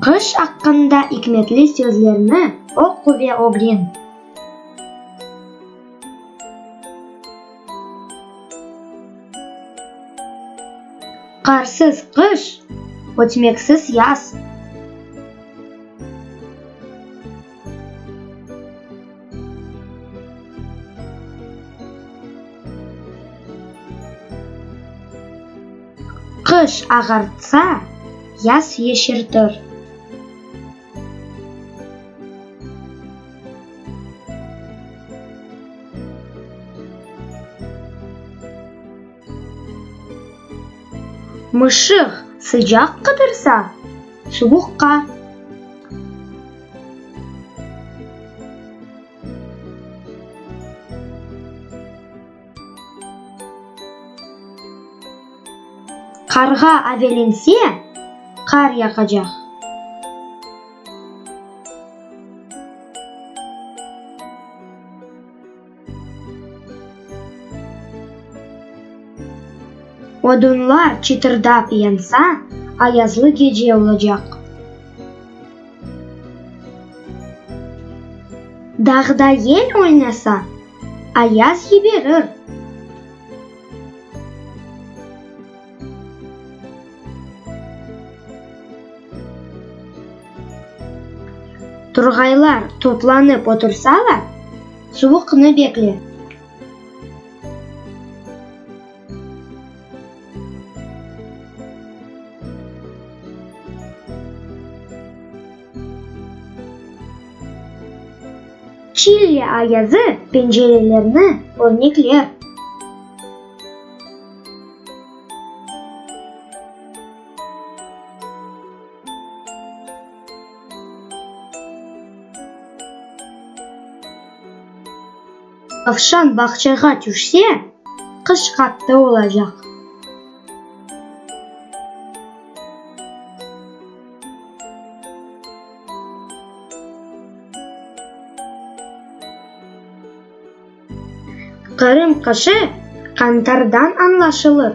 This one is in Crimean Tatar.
Qış aqqında ikmetli sözlerni oqu ve ögren. Qarsız qış, ötmeksiz yaz. Qış ağartsa, yaz yeşertir. Mışıq sıcaq qıdırsa, suvuqqa. Qarğa avelense, qar yağacaq. Odunlar çıtırdap yansa, ayazlı gece olacaq. Dağda yel oynasa, ayaz yiberir. Turğaylar toplanıp otursalar, suvuqnı bekle. Çille ayazı pencerelerni örnekler. Tavşan bağçağa tüşse, qış qattı olacaq. Qırım qışı qantardan añlaşılır.